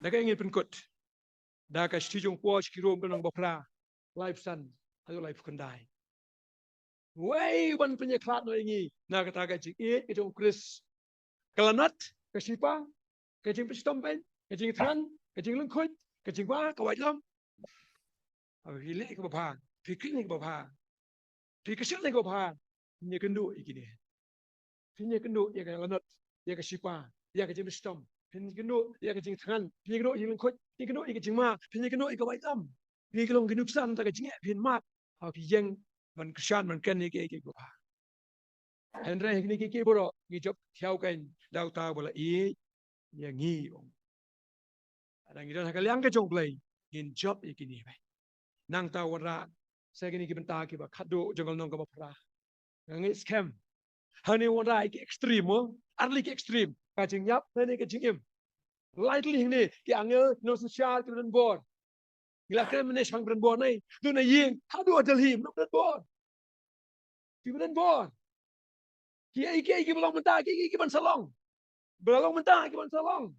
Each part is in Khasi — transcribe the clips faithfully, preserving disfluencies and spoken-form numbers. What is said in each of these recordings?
Da ka ngin pynkut da ka shithi jong u Paul sha ki Rom ka lynnong ba phra, laiphew san haduh laiphew khyndai. Wei ban pynïakhlad noh ïa ngi na kata ka jingïeit ka jong u Khrist. Ka lanot, ka shipa, ka jingpynshitom pyn, ka jingthngan, ka jinglyngkhuid, ka jingma, ka waitlam. Haba phi leh ïa kaba bha, phi kren ïa kaba bha, phi kyrshan ïa kaba bha, phin ïakynduh ïa kine. Phin ïakynduh ïa ka lanot, ïa ka shipa, ïa ka jingpynshitom. Phin ïakynduh ïa ka jingthngan, phin ïakynduh ïa ka jinglyngkhuid, phin ïakynduh ïa ka jingma, phin ïakynduh ïa ka waitlam. Phin ïakynduh ïa ka jingïakynduh, phin ïakynduh ïa ka jingïeit, phin ïakynduh ïa ka jingïeit, phin ïakynduh ïa ka jingïeit. Hynrei ha kine kiei kiei baroh ngi jop thiaw kein da uta uba la ïeit ïa ngi, ong. Lada ngi don ha ka liang ka jong U Blei, ngin jop ïa kine beit. Nangta wanrah sa kine ki bynta kiba khatduh jong ka lynnong kaba phra. Nga ngeit skhem, hangne wanrah ïa ki extreme, mo, ar tylli ki extreme, ka jingïap lane ka jingim. Lai tylli hangne, ki angel, ki nongsynshar, kiba don bor. Ngi la kren mynne shaphang kiba don bor ne, don ha ïing haduh ha Delhi, kiba don bor. Kiba don bor. Kiei kiei kiba long mynta, kiei kiei kiban sa long, ba la long mynta, kiban sa long.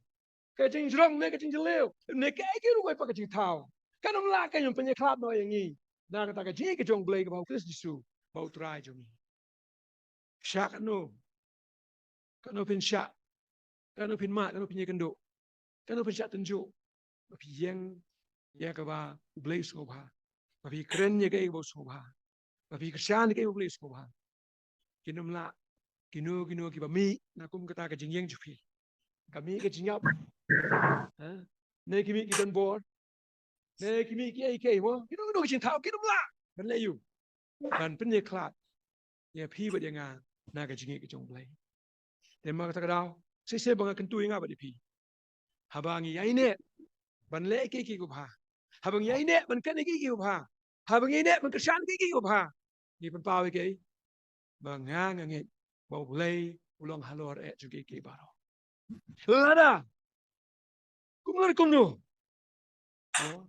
Ka jingjrong ne ka jingjylliew ne kaei kaei ruh, wei pat ka jingthaw, kan ym lah kein ban pynïakhlad noh ïa ngi na kata ka jingïeit ka jong U Blei kaba ha U Khrist Jisu ba U Trai jong ngi. Shah katno, katno phin shah, katno phin mad, katno phin ïakynduh, katno phin shah tynjuh, ba phi ïeng ïa kaba U Blei u sngewbha, ba phi kren ïa kaei kaba u sngewbha, ba phi kyrshan ïa kaei kaba U Blei u sngewbha. Kin ym lah kino kino kiba mih na kum kata ka jingïeng jong phi, ka mih ka jingïap, ha? Ne ki mih ki don bor, ne ki mih kiei kiei, mo, kino kino ki jingthaw, kin ym lah ban leh aïu, ban pynïakhlad ïa phi bad ïa nga na ka jingïeit ka jong U Blei. Te namar kata ka daw, shisha ba nga kyntu ïa nga bad ïa phi, haba ngi ïaineh ban leh kiei kiei kiba bha, haba ngi ïaineh ban kren kiei kiei kiba bha, haba ngi ïaineh ban kyrshan kiei kiei kiba bha, ngi pynpaw ïa kaei? Ba nga, nga ngeit ba U Blei u long halor eh jong kiei kiei baroh. Lada kumno kumno, oh,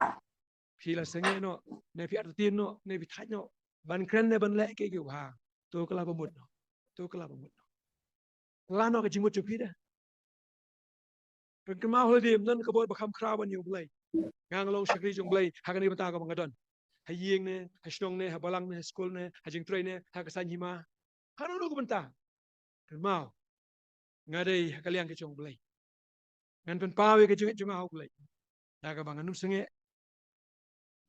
phi la sangeh noh, ne phi artatien noh, ne phi thait noh ban kren ne ban leh kiei kiei kiba bha, to kylla ba mut noh, to kylla ba mut noh. Kylla noh ka jingmut jong phi de. Pynkynmaw ha lade, ym don ka bor ba kham khraw ban ïa U Blei. Nga, nga long shakri jong U Blei ha kane ka bynta kaba nga don, ha ïing ne, ha shnong ne, ha balang ne, ha skul ne, ha jingtrei ne, ha ka saiñ hima, ha kano kano ka bynta. Kynmaw, nga dei ha ka liang ka jong U Blei. Ngan pynpaw ïa ka jingngeit jong nga ha U Blei da kaba ngan ym sangeh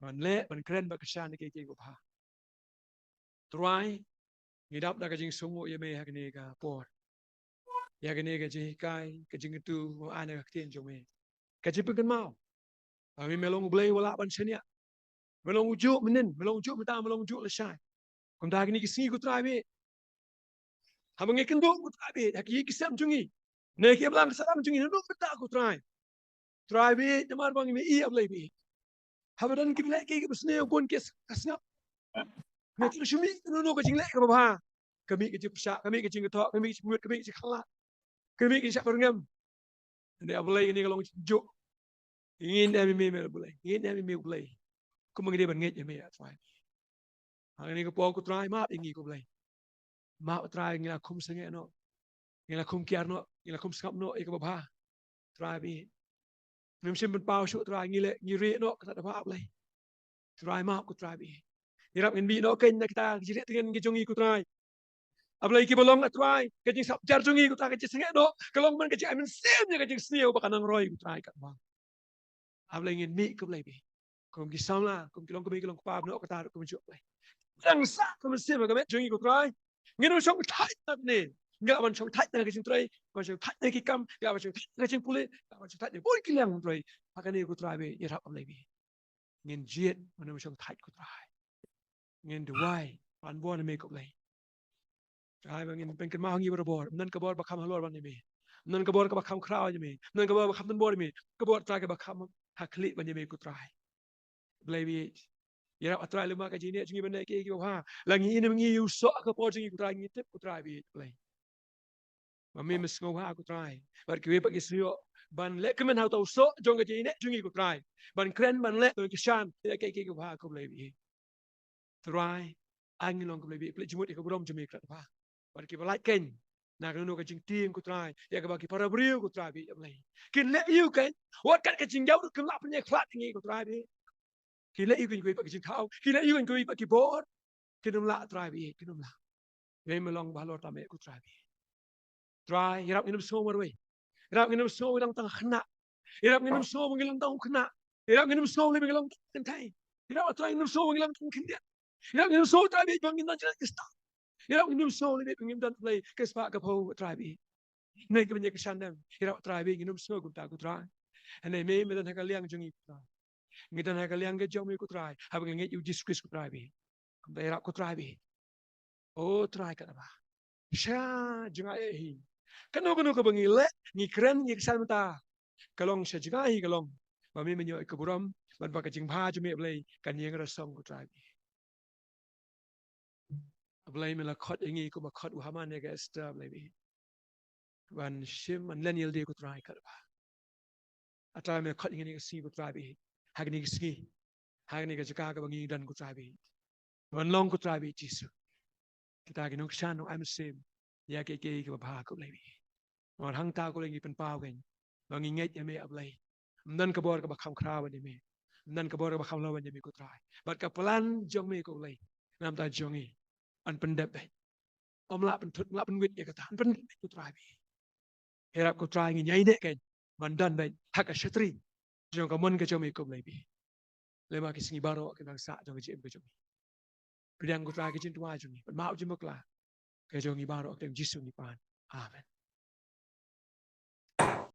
ban leh, ban kren, ban kyrshan ïa kiei kiei kiba bha. Trai, ngi dap da ka jingsngewnguh ïa me ha kane ka por, ïa kane ka jinghikai, ka jingkyntu ba ai na ka ktien jong me, ka jingpynkynmaw ba me, me long U Blei uba lah ban shaniah. Me long ujuh mynhynnin, me long ujuh mynta, me long ujuh lashai. Kumta kine ki sngi, ko Trai, me, haba ngi kynduh, ko Trai, me, ha ki ïing ki sem jong ngi, ne ki imlang ki sahlang jong ngi, naduh mynta, ko Trai, Trai, me, namar ba ngi, me, i A Blei, me, haba don kiba leh kiei kiba sniew, bun ki sngap, me, ki shu mih kano kano ka jingleh kaba bha, ka mih ka jingpyrshah, ka mih ka jingkyntoh, ka mih ka jingmut, ka mih ka jingkhanglad, ka mih ka jingshah byrngem. Hynrei A Blei, kane ka long ka jingjuh. Ngin ïa me, me, me U Blei, ngin ïa me, me U Blei, kumba ngi dei ban ngeit ïa me, A Trai. Ha kane ka por, ko Trai, map ïa ngi, ko Blei. Map, Trai, ngi la khum sangeh noh, ngi la khum kiar noh, ngi la khum sngap noh ïa kaba bha, Trai, me. Ngim shym pynpaw shuh, Trai, ngi leh, ngi rieh noh kata kaba bha, Blei. Trai, map, ko Trai, me. Ïarap ngin mih noh kein na kita ki jingrieh tngen ki jong ngi, ko Trai. A Blei, kiba long, A Trai, ka jingsngap jar jong ngi, ko Trai, ka jingsangeh noh, ka long ban ka jingai mynsiem ïa ka jingsniew ba kan nang roi, ko Trai, katba, A Blei, ngin mih, ko Blei, me, kum ki samla, kum ki long kmie, ki long kpa, noh kata ruh kumjuh, Blei. Dang sah ka mynsiem ha ka met jong ngi, ko Trai. Ngin ym shong thait na kane. Ngi lah ban shong thait na ka jingtrei, ban shong thait na ki kam, ngi lah ban shong thait na ka jingpule, ngi lah ban shong thait na bun ki liang, ko Trai. Ha kane, ko Trai, me, ïarap, A Blei, me. Ngin jied ban ym shong thait, ko Trai. Ngin duwai, ban bor na me, ko Blei. Trai, ba ngin pynkynmaw ha ngi barabor, ym don ka bor ba kham halor ban ïa me, ym don ka bor kaba kham khraw ïa me, ym don ka bor ba kham don bor ïa me, ka bor, Trai, kaba kham ha khlieh ban ïa me, ko Trai. Blei, me, ïarap, A Trai, lem bad ka jingïaineh jong ngi ban leh kiei kiei kiba bha. La ngi ïa ngi ïa u soh ha ka por jong ngi, ko Trai, ngi tip, ko Trai, me, Blei, ba me, me sngewbha, ko Trai, bad kiwei pat ki sngewbha ban leh kmen ha uta u soh jong ka jingïaineh jong ngi, ko Trai, ban kren, ban leh, ban kyrshan ïa kiei kiei kiba bha, ko Blei, me. Trai, ai ngi long, ko Blei, me, pynleit jingmut ïa ka burom jong me, katba, bad kiba lait kein Na kano kano ka jingtieng ko Trai, ïa kaba ki para briew ko Trai baieit, ïa Blei, kin leh ïa u kein, wat kat ka jingjaw ruh kim lah pynïakhlad ïa ngi ko Trai baieit. Ki leh ïa u kein kiwei pat ki jingthaw, ki leh ïa u kein kiwei pat ki bor. Kin ym lah Trai baieit, kin ym lah. Ïa me long ba halor tam eh ko Trai baieit. Trai, ïarap ngin ym sngew marwei. Ïarap ngin ym sngew ngi long tang khynnah. Ïarap ngin ym sngew ba ngi long tang khynnah. Ïarap ngin ym sngew lei ba ngi long tang kynthei. Ïarap Trai ngin ym sngew ba ngi long tang khyndiat. Ïarap ngin ym sngew Trai baieit ba ngim don jingngeit Khristan. Ïarap ngin ym sngew lei bad ngim don Blei ka spah ka phew Trai baieit. Ngi kaba ngi kyrshan dem. Ïarap Trai baieit ngin ym sngew kumta ko Trai. Hynrei me me don ha ka liang jong ngi ko Trai. Ngi don ha ka liang ka jong me ko Trai. Haba ngi ngeit ïa u Jisu Khrist ko Trai baieit. Kumta ïarap ko Trai baieit. O Trai katba sha jngai hi. Kano kano kaba ngi leh, ngi kren, ngi kyrshan mynta, ka long sha jngai hi ka long. Ba me me ïoh ka burom, bad ba ka jingbha jong me Blei kan ïeng rasong ko Trai baieit. Blei me la khot ïa ngi kumba khot u Haman ïa ka Esther Blei baieit. Ban shim, ban len ïalade ko Trai katba. A Trai me khot ïa ngi ha kane ka sngi ko Trai baieit. Ha kane ka sngi. Ha kane ka jaka kaba ngi don ko Trai baieit. Ban long ko Trai baieit Jisu. Kita ki nongkyrshan nongai mynsiem. Ïa kiei kiei kiba bha ko Blei baieit. Namar hangta ko Blei ngi pynpaw kein. Ba ngi ngeit ïa me A Blei. Ym don ka bor kaba kham khraw ban ïa me. Ym don ka bor kaba kham law ban ïa me ko Trai. Bad ka plan jong me ko Blei. Namar ta jong ngi. Yn pyndep beit. Ym lah pynthut, ym lah pynwit ïa kata. Yn pyndep beit ko Trai baieit. Ïarap ko Trai ngin ïaineh kein ban don beit ha ka shatri jong ka mon ka jong me ko Blei baieit. Lem ha ki sngi baroh ki nang sah jong ka jingim ka jong ngi. Pdiang ko Trai ka jingtwa jong ngi. Pynmap jingmukla ka jong ngi baroh ha ka kyrteng Jisu ngi pan. Amen.